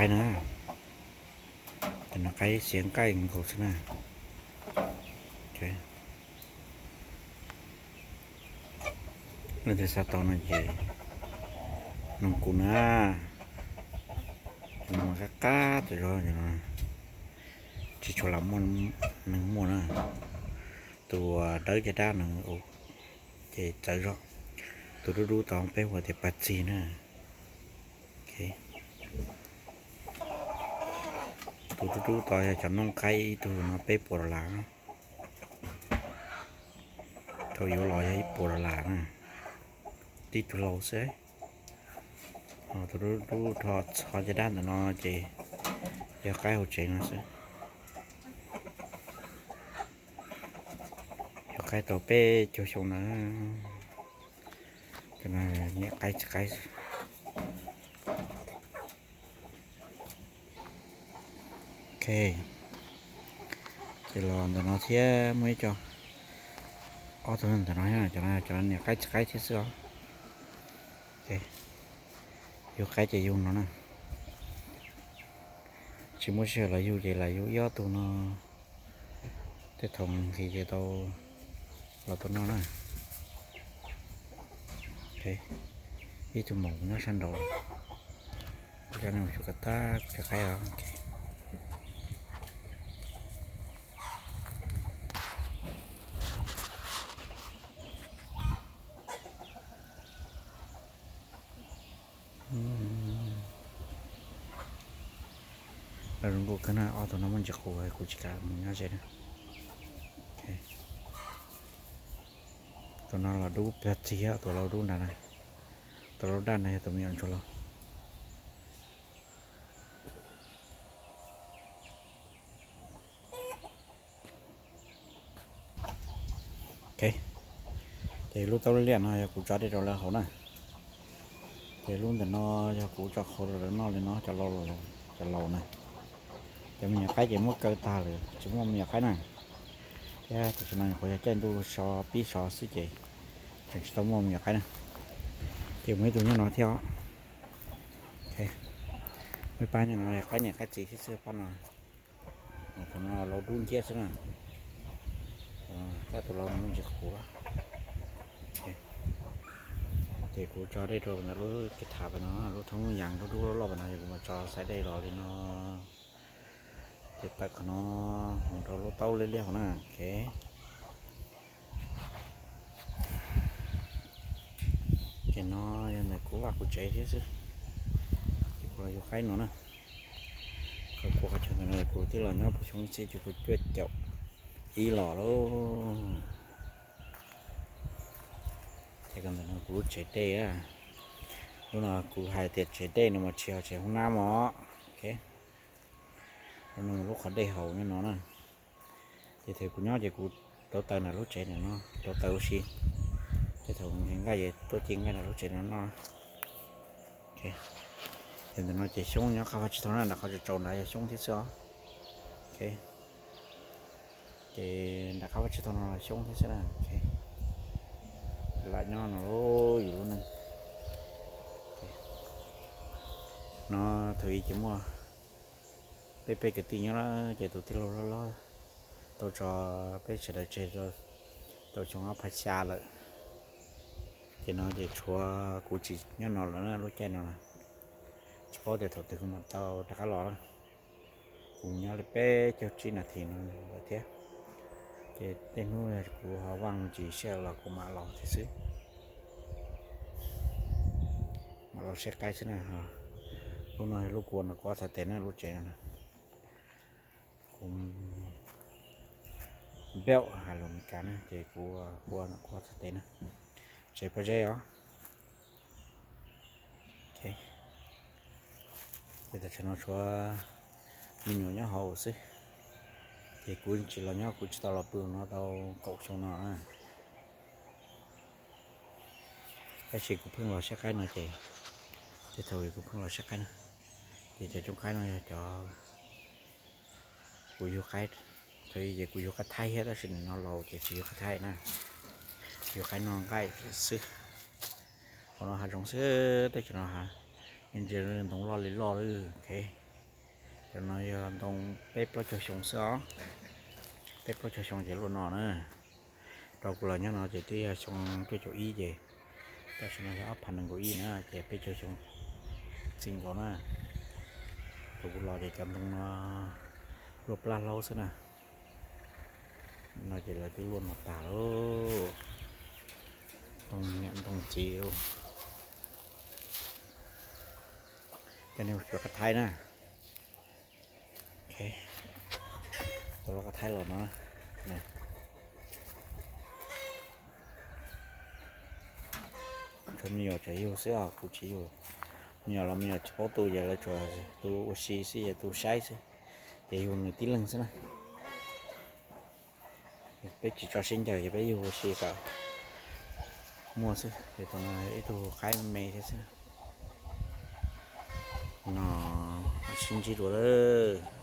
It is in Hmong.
Qaib na, cov no qaib xiav nqaij nkaus xwb na. Leej twg xav tau no ces noog kuv na. Cov no mas qab qab tas zog, tsis tshua lam muaj neeg muaj na. Tus dawb caj dab no ces txawv zog. Tus dub dub tod peb hu tias pas txig na. Tus dub dub tod yog cov noog qaib, ib tug no peb puas dollar. Thaum yuav los yog ib puas dollar na, tib tug lau xwb. Tus dub dub tho txho caj dab ntawm no ces yog qaib hauv tsev no xwb. Yog qaib tau peb caug xyoo na. Cov no niam qaib txiv qaib xwb. Ok, ces los ntawm no thiab muaj ib co, ob tug ntawm no, cov no cov niam qaib txiv qaib thiab xwb os. Yug qaib ces yug no na. Tsis muaj sij hawm los yug ces lam yug ib ob tug no. Tej thaum nqhis ces tau los tau noj na. Ib tug maum nyob sab nraud. Kuv coj nej mus xyuas kom tag kuv cov qaib os. Lawv zoo nkauj kawg na, ob tug no muaj ntsis qus, kuv tsis kam mus nyob ze na. Tus no los dub plag txig, tus laus dub nrad na. Tus laus daj no yog tus me nyuam ntsuag laus. Ces lub taub liaj no yog kuv tso dej rau lawv haus na. Ces lub ntawm no yog kuv tso qhauv rau lawv noj li no, cov laus, cov laus na. Cov me nyuam qaib ces muab kaw tag lawm, tsis muaj me nyuam qaib na. Thiab tam sim no nyuam qhuav yog caij ntuj so pib so xwb ces tseem tsis tau muaj me nyuam qaib na. Ces muaj ib tug nyob no thiab os. Muaj ib pab nyob no qaib niam qaib txiv thiab xwb pab no. Tus no laus dub nciab xwb na. Tab tus laus no me ntsis qhuav. Ces kuv tso dej rau ntawm lub kev tham pem no, lub thoob yas dub dub loj loj pem no, kuv mam tso xaiv dej los li no. Ces tawm qhov no mus rau lub taub liaj liaj hauv na. Ces no yog ntawm kuv vaj kuv tsev thiab xwb. Ces kuv los yug qaib no na. Kuv qhov chaw ntawm no kuv twb los nyob puv xyoo ib txhiab cuaj puas cuaj caum ib los lauj. Ces ntawm no kuv lub tsev dej. Lub no kuv hais tias tsev dej no mas tsis yog tsev hoob nab mog. Lub no lub qhov dej haus nyob no na. Ces thaum kuv nyob ces kuv rauv taws nram lub tsev ntawm no, rauv taws ua si. Ces thaum nqhis nqaij ces tuaj ci nqaij nram lub tsev no noj. Ces ntawm no ces xyoob nyob qab vaj tsib taug na, nram qhov tsaus tsaus nrad yog xyoob thiab xwb os. Ces nram qab vaj tsib taug no xyoob thiab xwb na. Lam nyob no lauj, yus lub neej no thaum ub ces muaj peb peb kwv tij nyob na, ces tus tij laug loj loj tau tso peb sawv daws tseg rau tau xyoo ob phav xya lawm. Ces no ces tshuav kuv tsis nyob no lawm na, lub caij no tsis paub tias thaum twg kuv mam tau rov qab los. Kuv nyob li peb caug tsib nas this no lawm thiab. Ces tej hnub kuv ho vaj tsis sij hawm los kuv mam los thiab xwb. Mam los saib qaib xwb na. Lub no lub kua no kuv ob txhais tes na, lub tsev no. Kuv npeuj hais lus Meskas na, ces kuv kua no kuv ob txhais tes na. Tsev pob zeb os. Ces tam sim no tshuav me nyuam nyob hauv xwb. Ces kuv tsis los nyob, kuv tsis tau los pw no tau kaum xyoo no na. Tab sis kuv pheej los saib qaib no ces, tej thaum kuv pheej los saib qaib no. Ces cov cooj qaib no yog cov kuv yug qaib, thaum ub ces kuv yug qaib Thaib thiab tab sis nim no laus ces tsis yug qaib Thaib na, yug qaib noj nqaij xwb. Qhov no hav zoov xwb, teb chaws no hav, ntsia ntoo loj li loj lawm. Cov no yog ntoo peb plaub caug xyoo xwb os. Peb plaub caug xyoo ces luaj no na. Rau kuv los nyob no ces twb yog xyoo cuaj caum ib ces tam sim no yog ob phav nees nkaum ib na ces peb caug xyoo txij nkaus na. Rau kuv los ces cov ntoo no luaj plab hlaub xwb na. No ces lawv twb luaj no tas lawm. Ntoo niam ntoo txiv. Cov no cov qab thaib na. Cov loj qab thaib los no. Tsuas me nyuam tsam yug xwb os, kuv tsis yug. Me nyuam los me nyuam tsis paub tu, yog lawv tsuas tu ua si xwb, yog tu saib xwb. Ces yug nws tib leeg xwb na. Peb tsis tso sib ncaws, yog peb yug ua si kom muaj xwb. Ces tus no ib tug qaib me thiab xwb. No sib ntsib dua lawm.